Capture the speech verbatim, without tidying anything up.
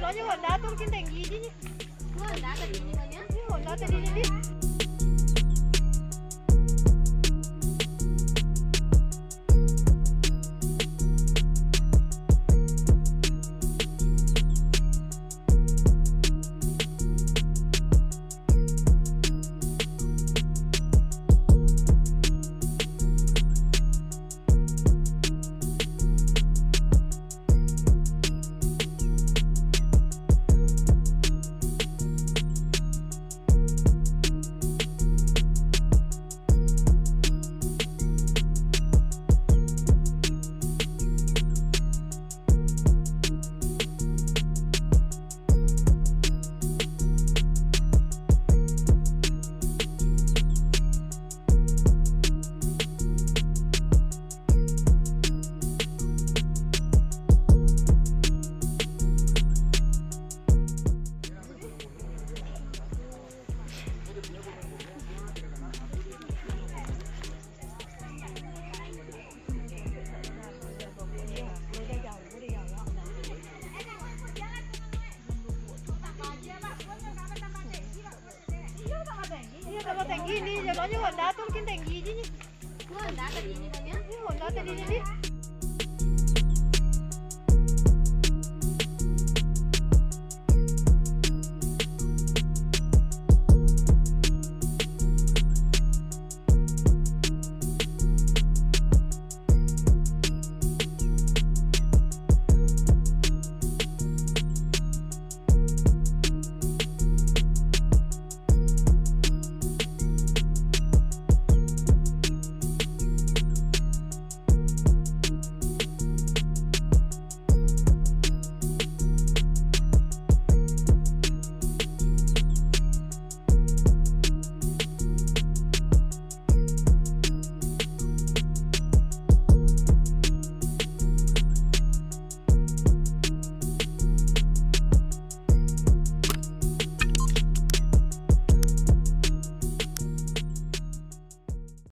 Nyoe Honda tu makin tinggi je ni. Honda tadi ni banyak. Ni Honda tadi ni. Iya, tambah tinggi ni, jalannya Honda tu makin tinggi je ni. Honda tadi ni banyak. Honda tadi ni.